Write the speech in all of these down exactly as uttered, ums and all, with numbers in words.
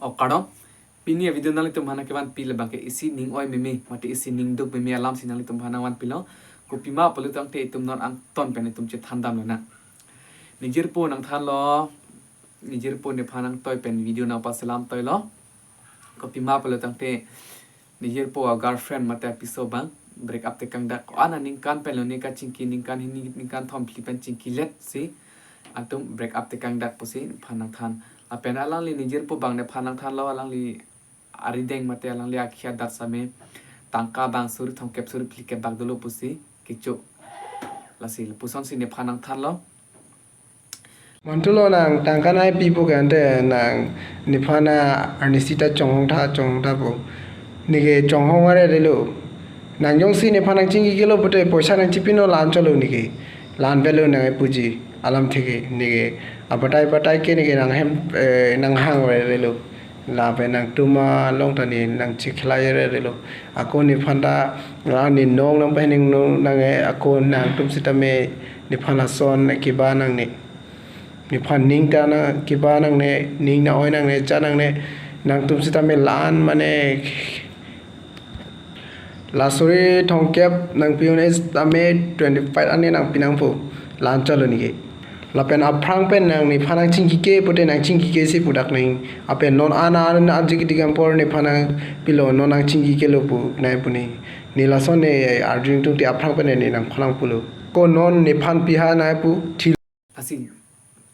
O kardom, pini a-video nanglitum aphan nangkevanpi labangke isi ning oi meme, mate isi ning duk meme alam si nanglitum aphan nangvanpilo. Kopima pulo tangte itum non angton pen itum chethan damlo na. Nejirpo nangthanlo, nejirpo nephan nangtoi pen video nangpaselam toilo. Kopima pulo tangte nejirpo a-girlfriend mate apiso abang break up tekangdak. Ko-an aningkan pen lo ne kachingki, ningkan hini ningkan thom phli pen chingkilet si atum break up tekangdak pusi nephan nangthan. Lapen alangli nejirpo abang nephan nangthanlo, alangli arideng mate alangli akhi adat sitame tangka abang suri thomkep suri phlikep bak dolo pusi kecho. Lasi lapuson si nephan nangthanlo. Mantulo nang tangka nai pipo ke ante nang nephan arnisi ta chonghong tha chonghong tha po. Neke chonghong are relo. Nang jongsi nephan nangchingki kelo pute poisa nangchipinlo la-an cholo neke. La-an velo nang epuji alam theke neke. Abatai batai ke neke nang hem, eh, nanghang are relo. Lapen nangtum along ta ne nangchikhlai are relo. Ako nephan ta la ne nong nangpaheneng nong nang e ako nangtum sitame nephan lason kiba nangne. Nephan ning ta nang kiba nangne, ning na oi nangne, cha nangne, nangtum sitame la-an mane la suri thomkep nangpi un-e sitame twenty-five ane nangpi nangpo, la-an cholo neke. Lapen aphrang pen nang nephan nangchingkike pute nangchingkike si pudak nang. Apen non ana ana ajik dikam por nephan nangpilo non nangchingkikelo pu nai pu ne. Ne lason ne arjung tung ti aphrang pen ne nangphan nangpulo. Ko non nephan piha nai pu thi. Lasi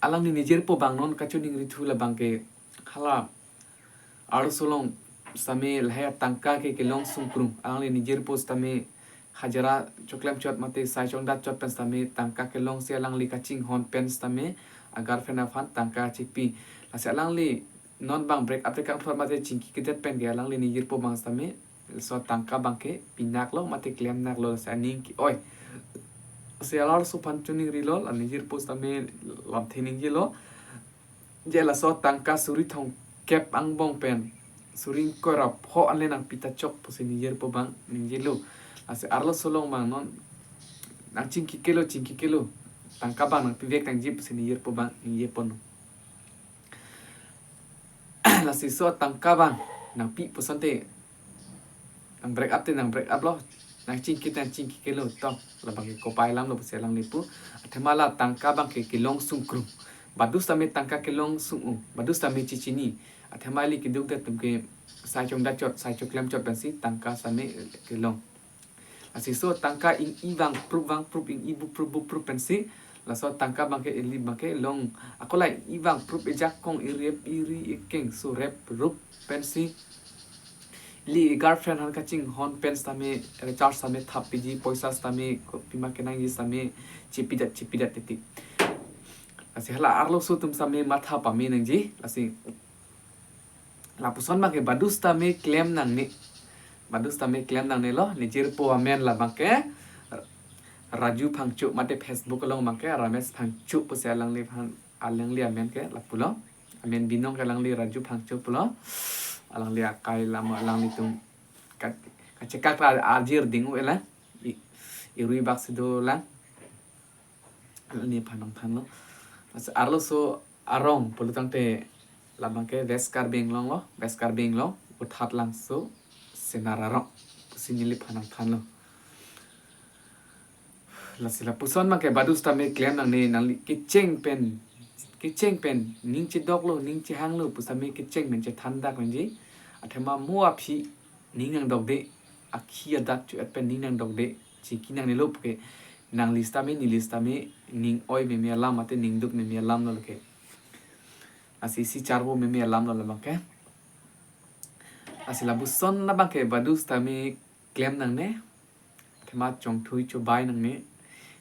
alangli nejirpo abang non kachiningrithu labangke hala arloso along sitame lahai atangka ke kelong sungkrung. Alangli nejirpo sitame hajira choklem chot mate sai chongdat chot pen sitame tangka kelong si alangli kachinghon pen sitame a-girlfriend aphan tangka chipi. Lasi alangli non abang break up tekangthor mate chingki kedet pen ke alangli nejirpo abang sitame laso tangka abangke pinaklo mate klemnaklo lasi aning ke-oi. Lasi alarso aphan chiningrilo, la nejirpo sitame lamthe ningjelo. Je laso tangka suri thomkep angbong pen suri ingkoi ra pho anle nangpi ta chok pusi nejirpo abang ningjelo. Lasi arloso along abang non nangchingkikelo chingkikelo, tangka abang nangpivek nangji pusi nejirpo abang ningjeponlo. Lasi laso tangka abang nangpi pu asonte nang break up te nang break up lo, nangchingki te nangchingkikelo to, labangke kopai alamlo pusi alangli pu. Athema la tangka abangke kelong sungkrung. Badu sitame tangka kelong sung-o, badu sitame chichini. Athema ili keduk det atum ke sai chongdat chot, sai choklem chot pensi tangka sitame kelong. Lasi laso tangka ing-i vangprup vangprup, ing-i buprup buprup pensi laso tangka abangke ili abangke long. Ako la ing-i vangprup, ejakong, erep eri, ekeng surep rup pensi ili girlfriend aphan kachinghon pen sitame recharge sitame thap piji, poisa sitame kopima kenangji sitame chipidet chipidet titi. Lasi hala arloso atum sitame matha pame nangji. Lasi lapuson abangke badu sitame klem nangne. Badu sitame klem nangnelo, nejirpo amen labangke Raju Phangcho mate Facebook along abangke Ramesh Phangcho pusi alangli aphan, alangli amen ke lapulo. Amen binong ke alangli Raju Phangcho pulo. Alangli akai lama alanglitum ka-, kachekak ra ajir ding-u ela. I-, irui bak si dolang. Alangli aphan nangthanlo. Lasi arloso arong pulo tangte labangke West Karbi Anglong lo, West Karbi Anglong, Uthat Langso, Senar arong pusi neli aphan nangthanlo. Lasi lapuson abangke badu sitame klem nangne, nangli kecheng pen, kecheng pen ning chedoklo, ning chehanglo pu sitame kecheng pen chethandak nangji. Athema mo aphi ning nangdokde, akhi adat cho-et pen ning nangdokde, chingki nangnelo puke nangli sitame neli sitame ning oi meme alam mate ning duk meme alamlo ke. Lasi isi charvo meme alamlo labangke. Lasi lapuson abangke badu sitame klem nangne. Athema chongthui chobai nangne.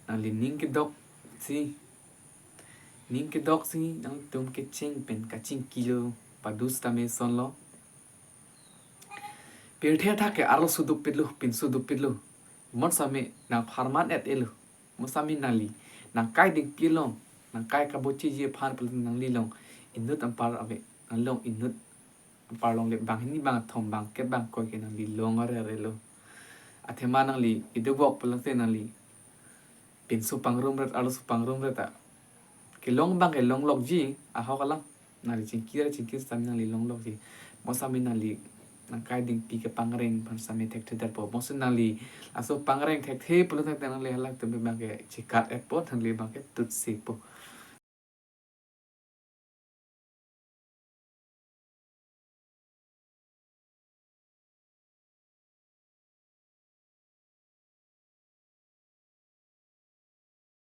Nangli ning kedoksi, ning kedoksi nangtum kecheng pen kachingkilo, badu sitame sonlo. Pirthe athak ke arloso dopiklo, pinso dopiklo. Mo sitame nangpharman et-elo. Mo sitame nangli nangkai dingpi along, nangkai kabochiji aphan pulo nangli long inut anpar ave, nangli long inut anpar longle, banghini bangthom bangkep bangkoi ke nangli long are arelo. Athema nangli idobok pulote nangli pinso pangrumret, arloso pangrumret ta kelong abangke longlokji ahok alam. nangli chingkir chingkir sitame nangli longlok si. Mo sitame nangli nangkai dingpi kepangreng aphan sitame thekthe darpo. Mo si nangli laso pangreng thekthe pulo tangte nangli halak atum abang ke chikat-etpo, nangli abang ke tutsepo.